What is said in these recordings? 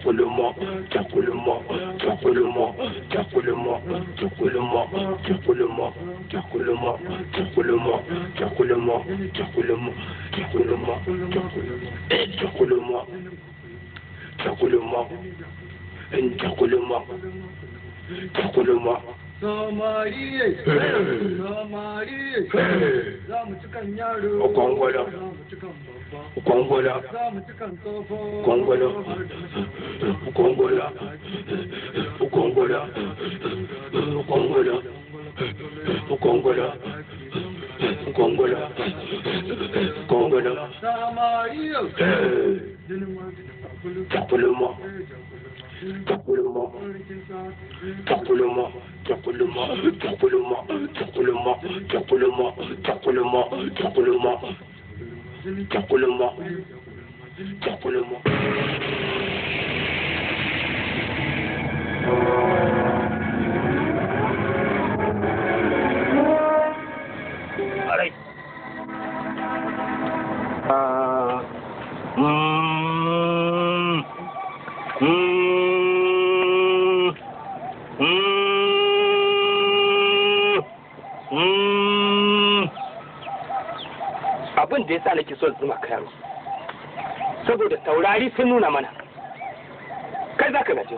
Chakuluma, chakuluma, chakuluma, chakuluma, chakuluma, chakuluma, chakuluma, chakuluma, chakuluma, chakuluma, chakuluma, chakuluma, chakuluma, chakuluma, chakuluma. Samari, samari, za mu ci kan yaro, Kwangwala, za mu ci kan babba, kwangwala, za mu ci kan tsoho, kwangwala, kwangwala, kwangwala, kwangwala, kwangwala, kwangwala, kwangwala. Samari, jinin ma jinin ma kulu, Chakuluma, chakuluma, chakuluma, chakuluma, chakuluma, chakuluma, chakuluma, chakuluma, chakuluma, chakuluma, chakuluma. Alright. Abin da ya sa nake son zuma kayan saboda taurari sun nuna mana kai za ka gaje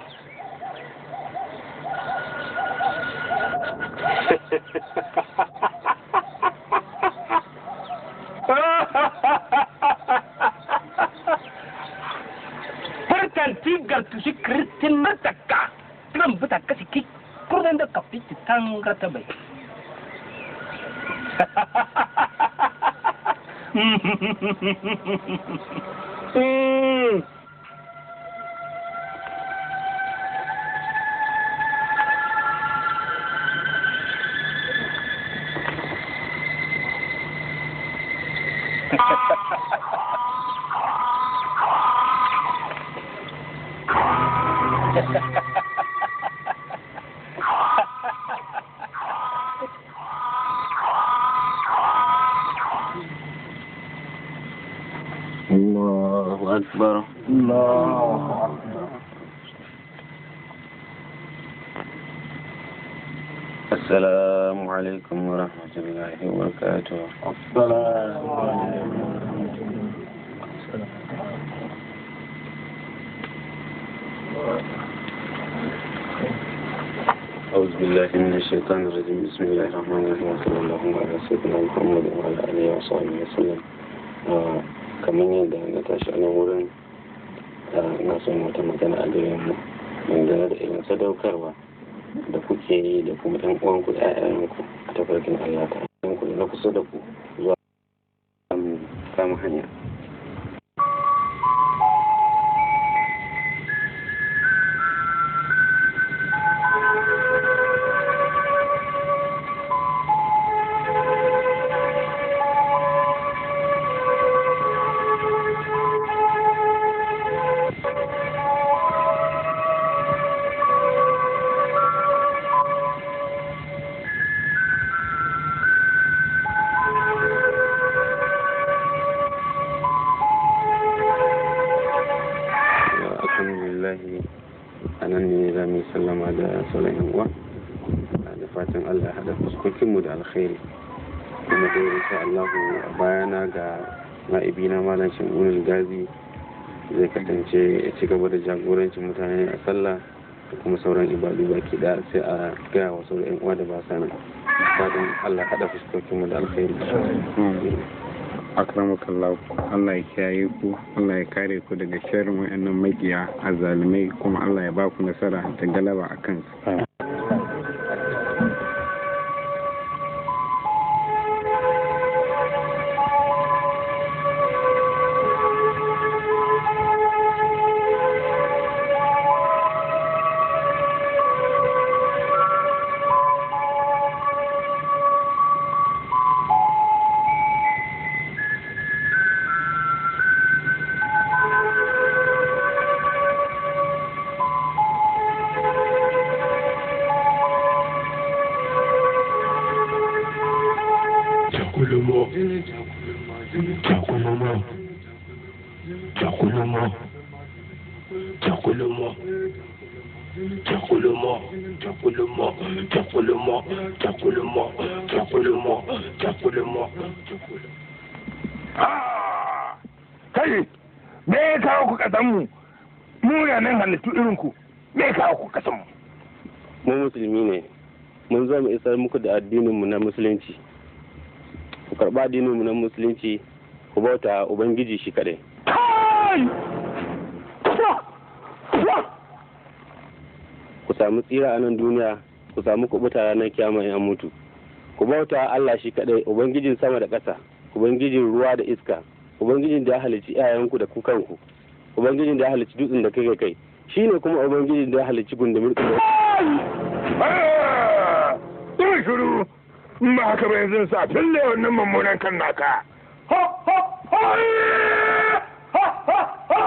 Furtan tigar tushi kristin mataka tiran buta kasi ki kurdan da kafi tangar ta bai. Allahu akbar. Allahu akbar. Assalamu alaikum wa rahmatullahi wa barakatuh. Assalamu alaikum. أعوذ بالله من الشيطان الرجيم. بسم الله الرحمن الرحيم، وصلى الله على سيدنا محمد وعلى آله وصحبه وسلم. Kamar yadda na tashi a nan wurin, ina son wata magana a gare mu dangane da irin sadaukarwa da kuke yi da kuma ɗan uwanku da ƴaƴanku a tafarkin Allah ta ku da na kusa da ku zuwa kama hanya. Alhamdulillah, a nan ne za mu yi sallama da sauran yan uwa da fatan Allah ya haɗa fuskokinmu da alkhairi. Kuma dai insha Allah a bayana ga na'ibina Malam Shamunu Gazi zai kasance ya ci gaba da jagorancin mutane a sallah da kuma sauran ibadu baki ɗaya, sai a gaya wa sauran yan uwa da ba sa nan. Fatan Allah ya haɗa fuskokinmu da alkhairi. Akramakallahu, Allah ya kiyaye ku, Allah ya kare ku daga sharrin wayannan makiya azzalumai, kuma Allah ya ba ku nasara da galaba a kansu. Chakuluma, chakuluma, chakuluma, Takuluma, takuluma, takuluma, takuluma, takuluma, takuluma, takuluma, takuluma. Kai, me ya kawo ku kasanmu? Munanan halittu irinku, me ya kawo ku kasanmu? Mu musulmi ne, mun zo mu isar muku da addininmu na musulunci. Ku karɓa addininmu na musulunci, ku bauta Ubangiji shi kaɗai. Kai! Ku samu tsira a nan duniya, ku samu kubuta ranar kiyama in an mutu. Ku bauta Allah shi kaɗai, Ubangijin sama da ƙasa, Ubangijin ruwa da iska, Ubangijin da ya halicci iyayenku da ku kanku, Ubangijin da ya halicci dutsen da kai kai, shi ne kuma Ubangijin da ya halicci gundumar. Yin shiru, in ba haka ba yanzu sa fille wannan mummunan kan naka. Ha ha ha ha ha ha!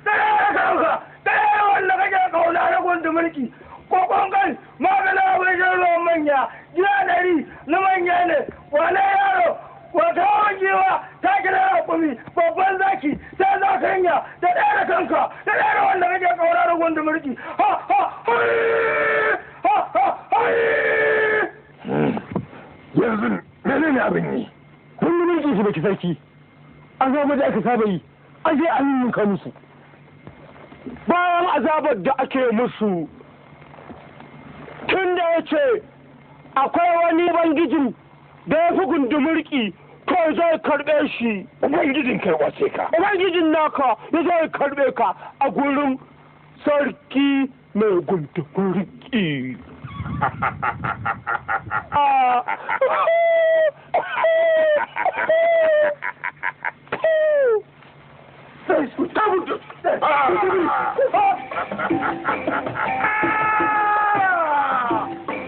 Ɗaya kanka, ɗaya wanda kake kauna na gundumurki, kokon kai maganin abin shan ruwan manya, jiya 100 na manya ne, wane yaro, wata wankewa ta kira hakumi, babban zaki, sai za ka hanya, da ɗaya da kanka, da ɗaya da wanda kake kauna na gundumurki. Ha ha ha ha ha ha! Yanzu menene abin yi? Gundumurki shi baki sarki, azabar da aka saba yi, aje an ninka musu. Bayan azabar da ake musu, tun da ya ce akwai wani ubangijin da ya fi gundumurki, to zai karɓe shi. Ubangijin kai wace ka? Ubangijin naka ya zai karɓe ka a gurin sarki mai gundumurki.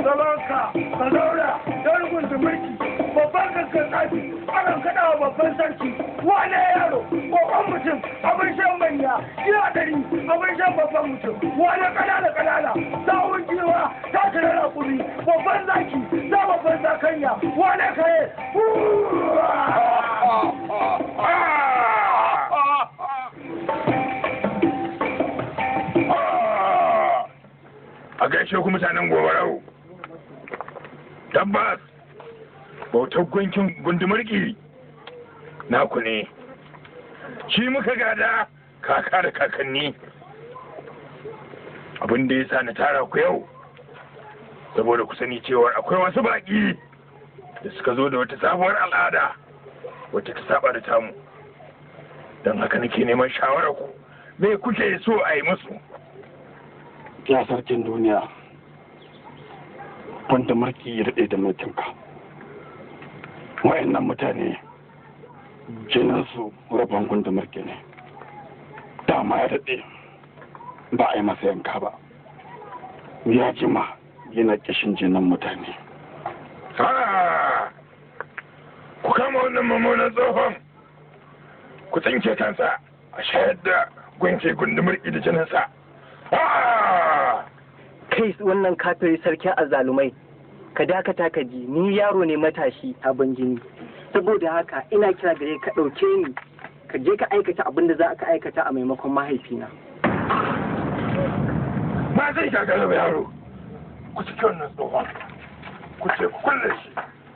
Zamanka, ka zauna, don gundumurki, babban kankan tsafi, akan kaɗa wa babban sarki, wane yaro, kokon mutum, abin shan manya, jiya 100, abin shan babban mutum, wane ƙanana ƙanana, sawun giwa, ta kira raƙumi, babban zaki, za babban zakanya, wane kare, A gaishe ku mutanen Gobarau. Tabbas, bautar gunkin gundumurki naku ne. Shi muka gada kaka da kakanni. Abin da ya sa na tara ku yau, saboda ku sani cewar akwai wasu baƙi da suka zo da wata sabuwar al'ada wacce ta saba da tamu. Don haka nake neman shawarar ku, me kuke so a yi musu? Ya sarkin duniya, wanda mulki ya daɗe da mulkinka, wayannan mutane jininsu rabon gundumurki ne, dama ya daɗe ba a yi masa yanka ba, ya jima yana kishin jinin mutane. Ku kama wannan mummunan tsohon, ku tsinke kansa a shayar da gunki gundumurki da jininsa. Kai wannan kafiri sarkin azzalumai, ka dakata ka ji, ni yaro ne matashi sabon jini, saboda haka ina kira gare ka ɗauke ni ka je ka aikata abin da za ka aikata a maimakon mahaifina. Ba zai gagara ba yaro, ku cike wannan tsohon, ku ce ku kulle shi,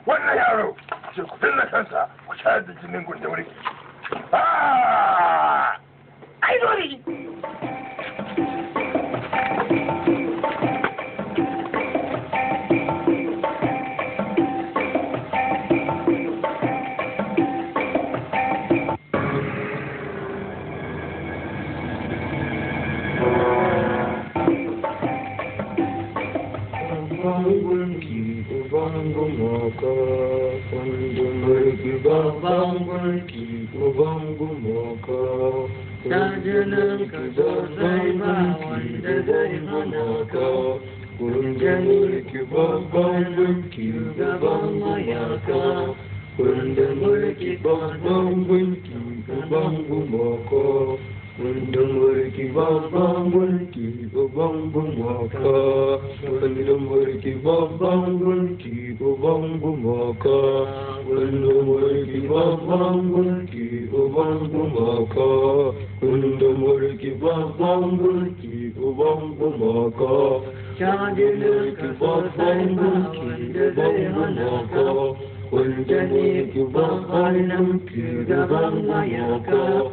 wannan yaro ku ce ku fille kansa, ku shayar da jinin gundumurki. Ai dole. Wanda mulki babban mulki babban gumaka. Wanda mulki babban mulki babban gumaka. Wanda mulki babban mulki babban gumaka. Wanda mulki babban mulki babban gumaka. Mulki babban mulki babban gumaka. Wanda mulki babban mulki babban gumaka.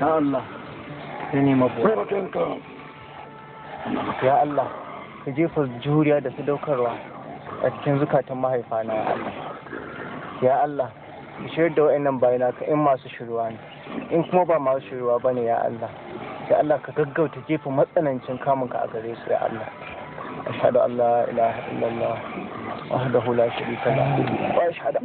Ya Allah, ya Allah, ka jefa juriya da sadaukarwa a cikin zukatan mahaifana ya Allah. Ya Allah, ka shiryar da wa'annan bayina ka in masu shiruwa ne, in kuma ba masu shiruwa ba ne ya Allah. Ya Allah ka gaggauta jefa matsanancin kamunka a gare su ya Allah. Ashhadu an la ilaha illallah wahdahu la sharika lahu wa ashhadu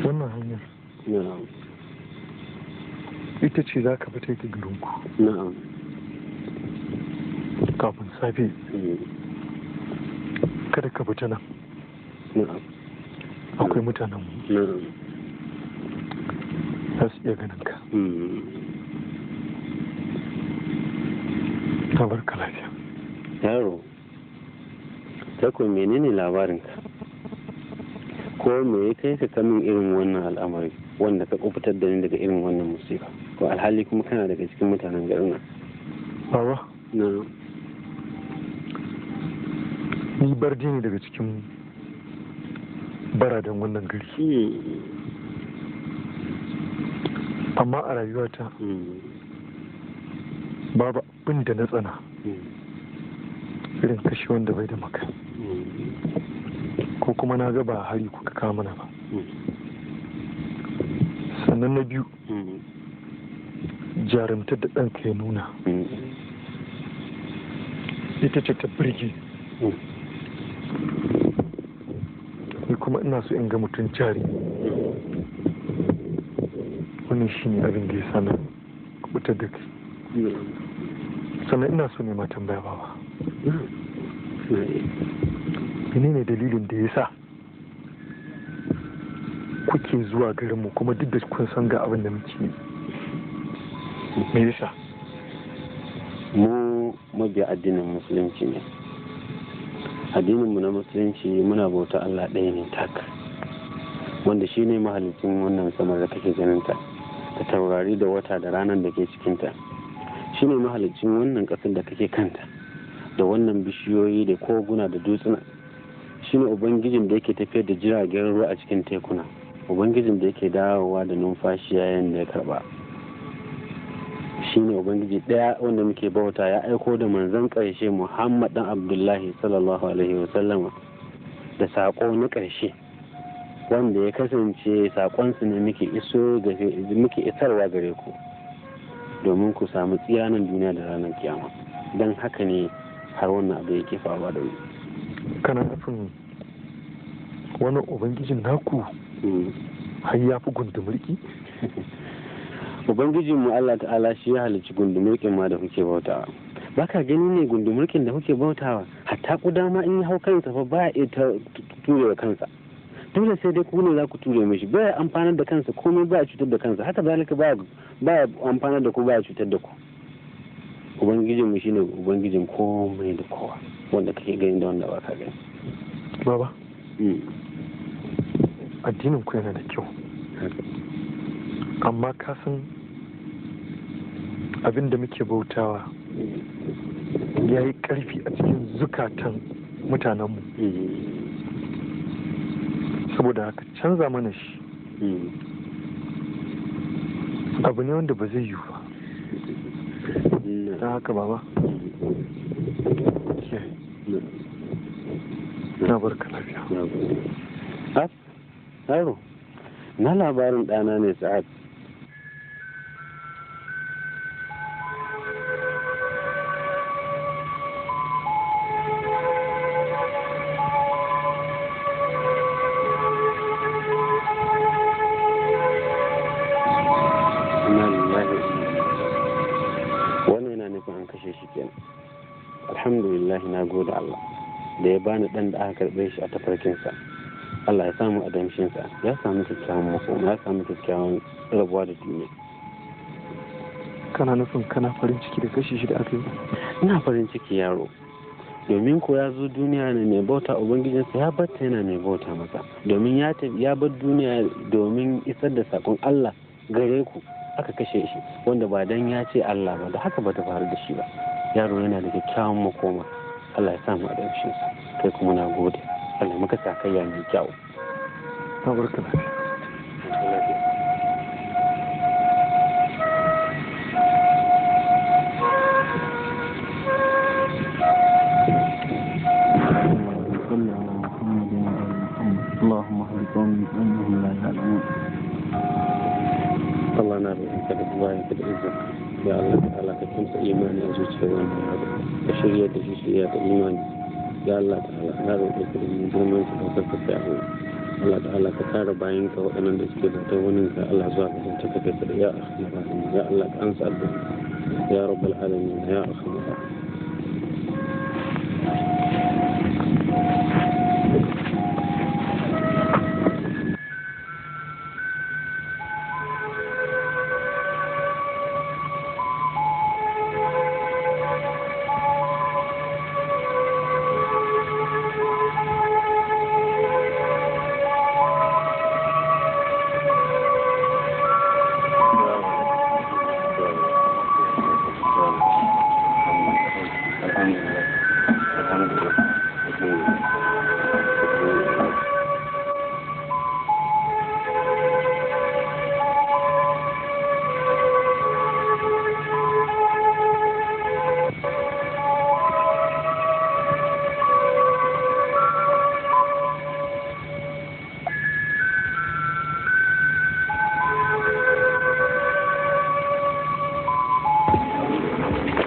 Wannan hanyar ita ce za ka fita ka garinku kafin safe. Kada ka fita nan, akwai mutanen mu za su iya ganin ka. Ta barka lafiya. Yaro, tako menene labarinka? Ko me ya kai ka kamin irin wannan al'amari wanda ka kubutar da ni daga irin wannan musiba? Ko alhali kuma kana daga cikin mutanen garin nan? Baba, Na. ni bardi ne daga cikin baradan wannan gari. Amma a rayuwata babu abin da na tsana irin kashe wanda bai da maka. Ko kuma na ga ba hari kuka kawo mana ba. Sannan na biyu, jarumtar da ɗanka ya nuna ita ce ta birge ni, kuma ina so in ga mutum jari. Wannan shi ne abin da ya sa na kubutar da kai. Sannan ina so ne ma tambaya baba. Menene dalilin da ya sa kuke zuwa garinmu kuma duk da kun san ga abin da muke yi? Me yasa? Mu mabiya addinin musulunci ne. Addininmu na musulunci muna bauta Allah ɗaya ne tak, wanda shi ne mahalicin wannan samar da kake ganinta, da taurari da wata da ranar da ke cikinta. Shi ne mahalicin wannan ƙasar da kake kanta, da wannan bishiyoyi da koguna da dutsuna. Shi ne ubangijin da yake tafiyar da jiragen ruwa a cikin tekuna, ubangijin da yake dawowa da numfashi yayin da ya karba. Shi ne ubangiji ɗaya wanda muke bauta, ya aiko da manzon ƙarshe Muhammad dan Abdullahi sallallahu alaihi wasallama da saƙo na ƙarshe, wanda ya kasance saƙonsu ne muke isarwa gare ku domin ku samu tsiranin duniya da ranar kiyama. Don haka ne har wannan abu yake faruwa da mu. Kana nufin wannan ubangijin naku har ya fi gundumurki? Ubangijinmu Allah ta'ala shi ya halicci gundumurkin ma da kuke bautawa. Ba ka gani ne gundumurkin da kuke bautawa hatta kuda ma in ya hau kansa fa baya iya turewa kansa. Dole sai dai ku ne za ku ture mishi. Baya amfanar da kansa komai, baya cutar da kansa. Haka zalika baya amfanar da ku, baya cutar da ku. Ubangijinmu shine ubangijin komai da kowa, wanda kake gani da wanda ba ka gani. Baba, addinin ku yana da kyau, amma ka san abin da muke bautawa ya yi ƙarfi a cikin zukatan mutanenmu. Saboda haka canza mana shi abu ne wanda ba zai yiwu ba. Don haka baba, na barka lafiya. Yaro, na labarin ɗana ne Sa'ad. Wannan yana nufin an kashe shi kenan. Alhamdulillah, na gode Allah da ya bani ɗan da aka karɓe shi a tafarkinsa. Allah ya samu adamshinsa, ya samu kyakkyawan makoma, ya samu kyakkyawan rabuwa da duniya. Kana nufin kana farin ciki da kashe shi da aka yi? Ina farin ciki yaro, domin ko ya zo duniya ne mai bauta ubangijinsa, ya batta yana mai bauta masa, domin ya bar duniya domin isar da sakon Allah gare ku aka kashe shi, wanda ba dan ya ce Allah ba da haka ba ta faru da shi ba. Yaro yana da kyakkyawan makoma, Allah ya samu adamshinsa. Kai kuma na gode, Allah maka sakayya mai kyau. Na barka lafiya. اللهم اهد قومي فانهم لا يعلمون. Allah na roƙonka da buwayenka da izzarka. Ya Allah ta'ala ka kimsa imani a zuciyar wannan yaro, ka shirya da shi shirya ta imani. Ya Allah ta'ala na roƙe ka da girman ka ɗaukar ka ya Allah. Allah ta'ala ka kare bayan ka waɗannan da suke bautar wani ka Allah zuwa ga bautar ka kai tsaye. Ya arhamar rahimin, ya Allah ka amsa addu'a. Ya rabbal alamin, ya arhamar rahimin.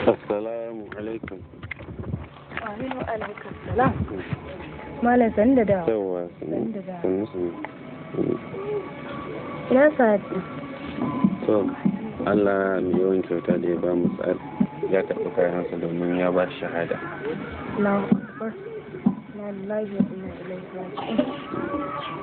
Assalamu alaikum. Aminu alaikum salam. Malam sani da dawa. Yawwa, sannu sannu sannu. Ina sa'ad. To, Allah mai yawan kyauta da ya ba mu sa'ad Ya karɓi kayansa domin ya ba shi shahada. Allahu akbar. Inna lillahi wa inna ilaihi raji'un.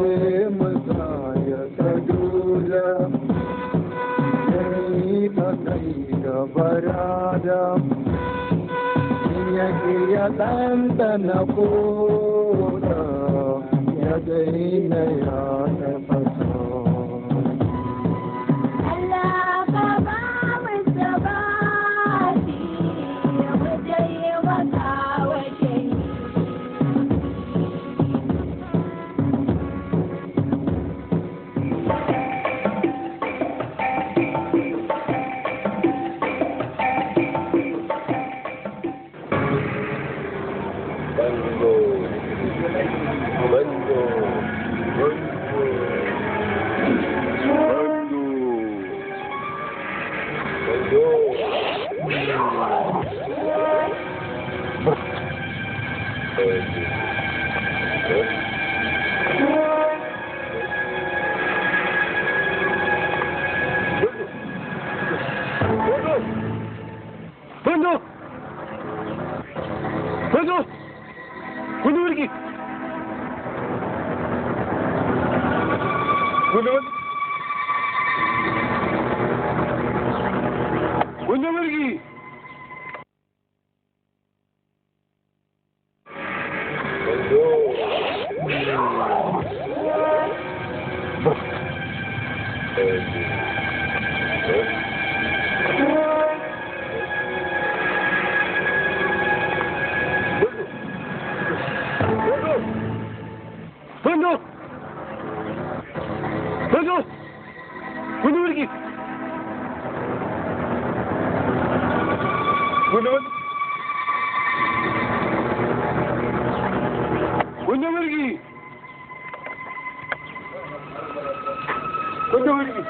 sai mu sa ya saduda sai ka kai da barada ya ya ɗanɗana koda ya daina ya tafasa. Allah ka ba mu sabati mu taimaka wa shehi. Bango, bango, bango, bango, Bango! Bango! Gudu wurgi! Gudu Gudu wurgi! Bango! Bango! Gudu wurgi! Gudu Gudu wurgi! Gudu wurgi!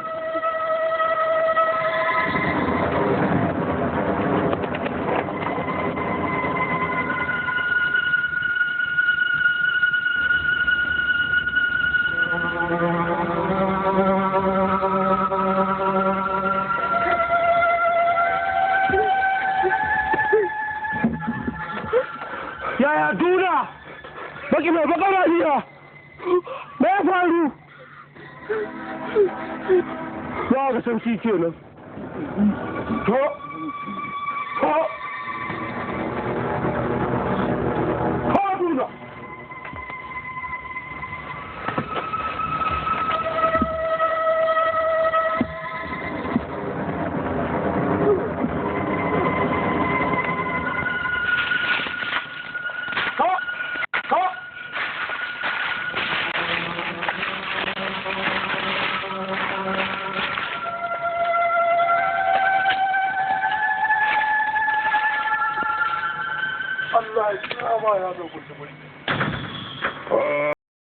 Yaya duna? Baki mai bakar lafiya! Me ya faru? Ya ga sarki kenan. To, to, to duna! To, to. Allah ya kama ya zo gudu.